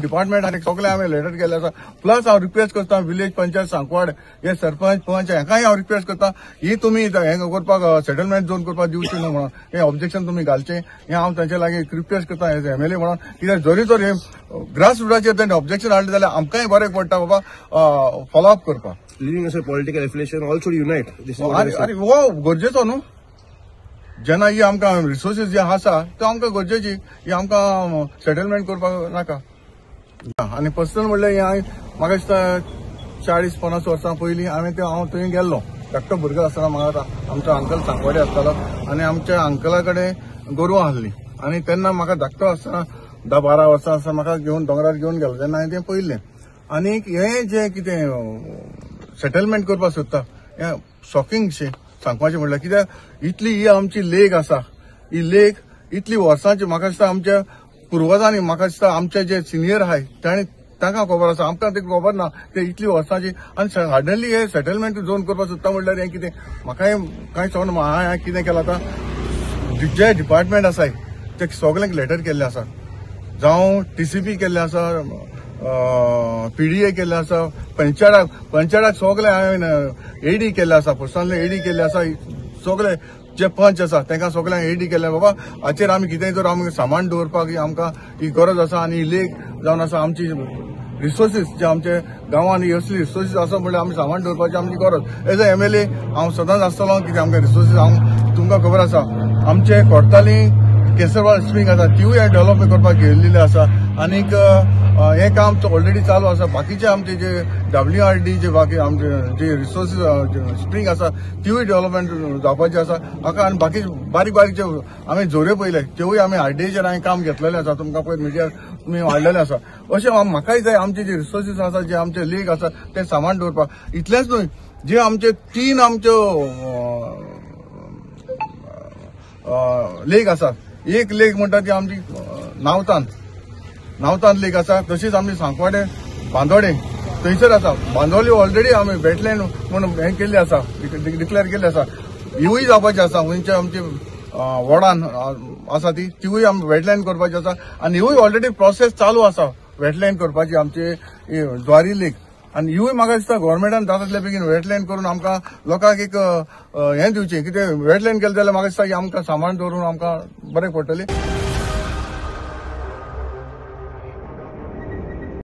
Department आनी सगळे हांवें लेटर केल्ले आसा. प्लस हांव रिक्वेस्ट करता विलेज पंचायत सांकवाड हे सरपंच पंच हांकांय हांव रिक्वेस्ट करता ही तुमी हें करपाक सेटलमेंट झोन करपाक दिवचे न्हू म्हणून हें ऑब्जेक्शन तुमी घालचें हें हांव तांचे लागीं रिक्वेस्ट करता एज एमएलए म्हणून. कित्याक जरी तर हे ग्रास रुटाचेर तांणी ऑब्जेक्शन हाडलें जाल्यार आमकांय बरें पडटा बाबा फॉलोअप करपाक. Leaving aside political affiliation, all should unite. अरे हो गरजेचो न्हू, जेन्ना ही आमकां रिसोर्सीस जे आसा ते आमकां गरजेची, ही आमकां सेटलमेंट करपाक नाका. आनी पर्सनल म्हणल्यार हें हांवें म्हाका दिसता 40-50 वर्सां पयलीं हांवें ते हांव थंय गेल्लो धाकटो भुरगो आसतना. म्हाका आमचो अंकल सांकवाडे आसतालो आनी आमच्या अंकला कडेन गोरवां आसलीं आनी तेन्ना म्हाका धाकटो आसतना 10-12 वर्सां आसतना म्हाका घेवन दोंगरार घेवन गेलो तेन्ना हांवें तें पळयल्लें. आनी हें जें कितें सेटलमेंट करपाक सोदता हें शॉकिंग शें सांगपाचें म्हणल्यार, कित्याक इतली ही आमची लेक आसा, ही लेक इतली वर्सांची म्हाका दिसता आमच्या पुर्वजांनी, म्हाका दिसता आमचे जे सिनियर आहाय तांणी तांकां खबर आसा, आमकां ते खबर ना ते इतली वर्सांची. आनी सडनली हे सेटलमेंट झोन करपाक सोदता म्हणल्यार हें कितें म्हाका हें कांय समजना. हांवें कितें केलां आतां जे डिपार्टमेंट आसाय ते सगल्यांक लेटर केल्ले आसा, जावं टीसीपी केल्ले आसा, पीडीए केल्ले आसा, पंचायताक सगळे हांवें एडी केल्ले आसा, पर्सनली एडी केल्ले आसा, सगळे जे पंच आसा तांकां सगळ्यांक एडी केल्ले बाबा हाचेर आमी कितेंय तर आमी सामान दवरपाक आमकां ही गरज आसा. आनी ही लेक जावन आसा आमची रिसोर्सीस जे आमचे गांवांनी असली रिसोर्सीस आसा म्हणल्यार आमी सामान दवरपाची आमची गरज. एज अ एमएलए हांव सदांच आसतलो कितें आमकां रिसोर्सीस हांव तुमकां खबर आसा आमचे कोर्ताली केसरवाड स्प्रींग आसा तिवूय डेव्हलपमेंट करपाक गेल्लेली आसा. आनीक हें काम ऑलरेडी चालू आसा. बाकीचे आमचे जे WRD जे बाकी आमचे जे रिसोर्सीस स्प्रींग आसा तिवूय डेव्हलपमेंट जावपाचे आसा हाका. आनी बाकी बारीक बारीक जे आमी झोरे पळयले तेवूय आमी आरडीएचेर हांवें काम घेतलेलें आसा, तुमकां पयर मिडियार तुमी हाडलेलें आसा. अशें म्हाकाय जाय आमचे जे रिसोर्सीस आसा जे आमचे लेक आसा ते सामान दवरपाक. इतलेंच न्हय जे आमचे 3 आमच्यो लेक आसा, एक लेक म्हणटा ती आमची नावतान लेक आसा, तशीच आमची सांकवाडे बांदोडे थंयसर आसा. बांदोली ऑलरेडी आमी वेटलँड म्हूण हें केल्ली आसा, डिक्लेअर केल्ली आसा, हिवूय जावपाची आसा. खंयचे आमची वॉर्डान आसा ती तिवूय आमी वेटलँड करपाची आसा आनी हिवूय ऑलरेडी प्रोसेस चालू आसा वेटलँड करपाची आमची ज्वारी लेक. आनी हिवूय म्हाका दिसता गव्हर्मेंटान जाता तितले बेगीन वेटलँड करून आमकां लोकांक एक हें दिवचें, कितें वेटलँड केलें जाल्यार म्हाका दिसता की आमकां सामान दवरून आमकां बरें पडटलें.